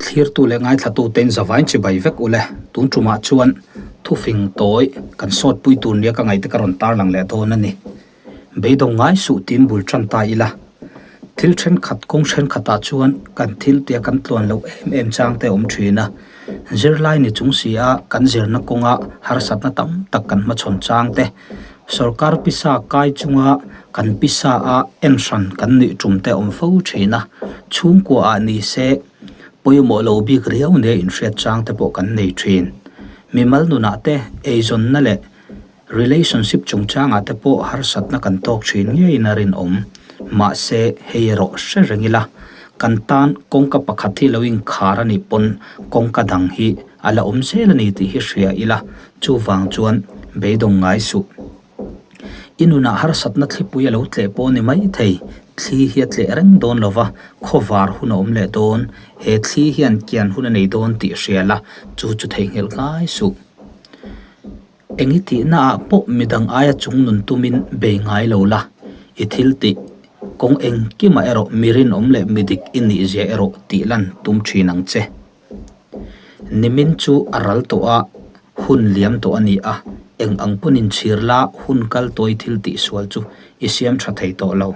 Thlirtu leh ngaithlatute in zavain chibai vek ule. Tun tumah chuan thufing tawi kan sawtpui tur nia ka ngaihte ka rawn tarlang leh dawn a ni. Beidawng ngai suh tiin bul tan ta ila. Thil thenkhat kawng thenkhatah chuan kan thil tia kan tluan loh em em chang te a awm thin a. Zirlai ni chung si a kan zirna kawnga harsatna tam tak kan hmachhawn chang te, sorkar pisa kai chunga kan pisa a en hran kan nuih tum te a awm fo thin a. Chhungkua ah ni se pawimawh lo bik riau nia inhriat chang te pawh kan nei thin. Mimal nunah te eizawnna leh Relationship chungchangah te pawh harsatna kan tawk thin ngeiin a rinawm. Mahse, hei erawh hre reng ila, kan tan kawngka pakhat hi lo inkhar a nih pawn kawngka dang hi a la awm zel a ni tih hi hria ila, chuvang chuan beidawng ngai suh. I nunah harsatna thlipui a lo tleh pawh a ni maithei, thli hi a tleh reng dawn lo va, khawvar hun a awm leh dawn, he thli hian kian hun a nei dawn tih hria la, chu chu theihnghilh ngai suh. Eng i tihna ah pawh midang aia chung nun tumin bei ngai lo la, i thil tih kawng engkimah erawh mi rinawm leh mi dik i nih zia erawh tih lan tum thin ang che. Nimin chu a ral tawh a, hun liam tawh a ni a, eng ang pawn inchhir la hun kal tawi thil tih sual chu i siam tha thei tawh lo.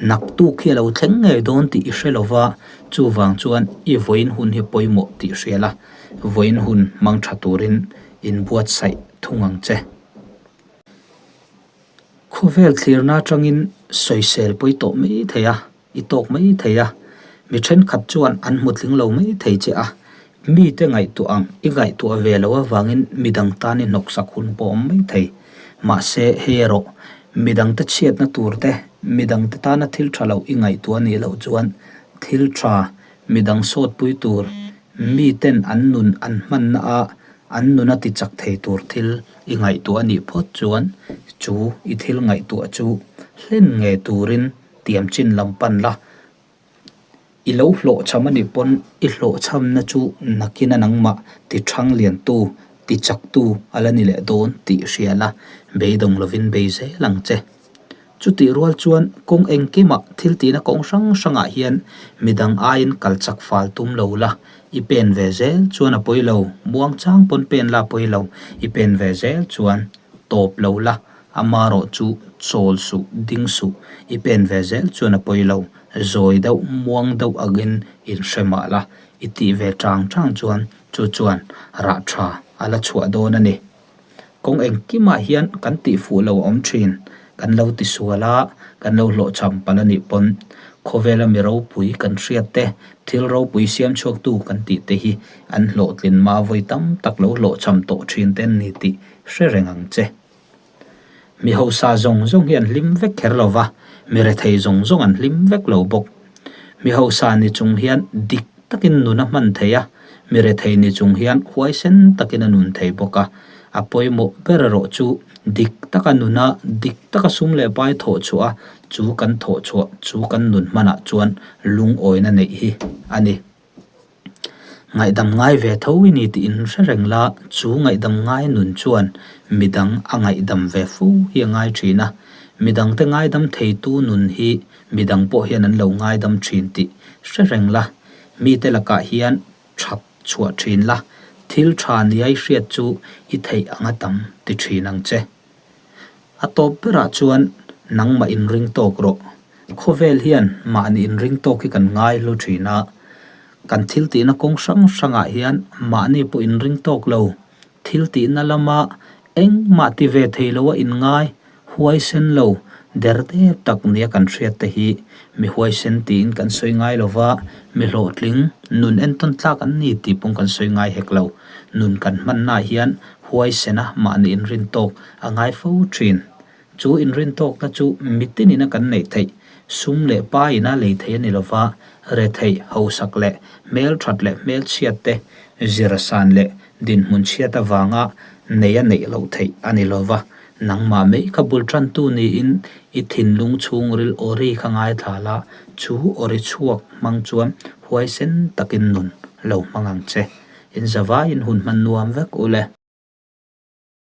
Naktuk hi a lo thleng ngei dawn tih i hre lo va, chuvang chuan i vawiin hun hi pawimawh tih hria la, vawiin hun hmang tha turin inbuatsaih thung ang che. Khawvel thlirna atangin sawisel pawi tawh mai thei a, i tawk mai thei a, mi thenkhat chuan an hmu tling lo mai thei che a, mite ngaihtuah ang i ngaihtuah ve lo avangin midang tan i hnawksak hun pawh awm mai thei. Mahse, hei erawh midangte chhiatna tur te, midangte tana thil tha lo i ngaihtuah nih loh chuan thil tha midang sawtpui tur Miten an nun an hmanna a an nuna ti chak thei tur thil i ngaihtuah a nih phawt chuan chu i thil ngaihtuah chu hlen nge turin tiam chin lam pan la. I lo hlawhchham a nih pawn i hlawhchhamna chu nakin a nangmah ti thang liantu, ti chaktu a la ni leh dawn tih hria la, beidawng lovin bei zel ang che. Chutih rual chuan kawng engkimah thil tihna kawng hrang hrangah hian midang aiin kal chak fal tum lo la, i pen ve zel chuan a pawi lo, muangchang pawn pen la pawi lo, i pen ve zel chuan tawp lo la, amarawh chu chawl suh, ding suh, i pen ve zel chuan a pawi lo, zawi deuh, muang deuh angin inhre mah la, i tih ve chang chang chuan chu chuan rah tha a la chhuah dawn a ni. Kawng engkimah hian kan tih fuh lo a awm thin. Kan lo ti sual a, kan lo hlawhchham palh a nih pawn khawvela mi ropui kan hriat te, thil ropui siam chhuaktu kan tih te hi an hlawhtlin ma vawi tam tak lo hlawhchham tawh thin te an ni tih hre reng ang che. Mi hausa zawng zawng hi an hlim vek kher lo va, mi rethei zawng zawng an hlim vek lo bawk. Mi hausa ni chung hian dik takin nun a hman thei a, mi rethei ni chung hian huaisen takin a nun thei bawk a. A pawimawh ber erawh chu dik taka nuna, dik taka sum leh pai thawh chhuah a, chu kan thawh chhuah, chu kan nun hmanah chuan lungawina neih hi a ni. Ngaihdam ngai ve tho i ni tih in hre reng la, chu ngaihdam ngai nun chuan midang a ngaihdam ve fo hi a ngai thin a. Midangte ngaidam theitu nun hi Midang pawh hian an lo ngaidam thin tih hre reng la, mite lakah hian that chhuah thin la, thil tha niai hriat chu i theih anga tam ti thin ang che. A tawp berah chuan nangmah inring tawk rawh. Khawvel hian mahni inring tawk hi kan ngai hlu thin a, kan thil tihna kawng hrang hrangah hian mahni pawh inring tawk lo, thil tihna lama engmah ti ve thei loa inngai Huaisen lo, der dep tak nia kan hriat te hi mi huaisen tiin kan sawi ngai lo va, mi hlawhtling, nun entawn tlak an ni tih pawng kan sawi ngai hek lo. Nun kan hmannaah hian huaisena mahni inrin tawk a ngai fo thin. Chu inrin tawkna chu mitinin a kan neih theih, sum leh pa ina lei thei a ni lo va, retheih, hausak leh hmelthat leh hmelchhiat te, zirsan leh dinhmun chhiat avanga nei a neih loh theih a ni lo va. Nangmah mai kha bul tantu niin i thinlung chhungril awri kha ngaithla la, chu awri chhuak hmang chuan huaisen takin nun lo hmang ang che. Inzavaiin hun hman nuam vek u le.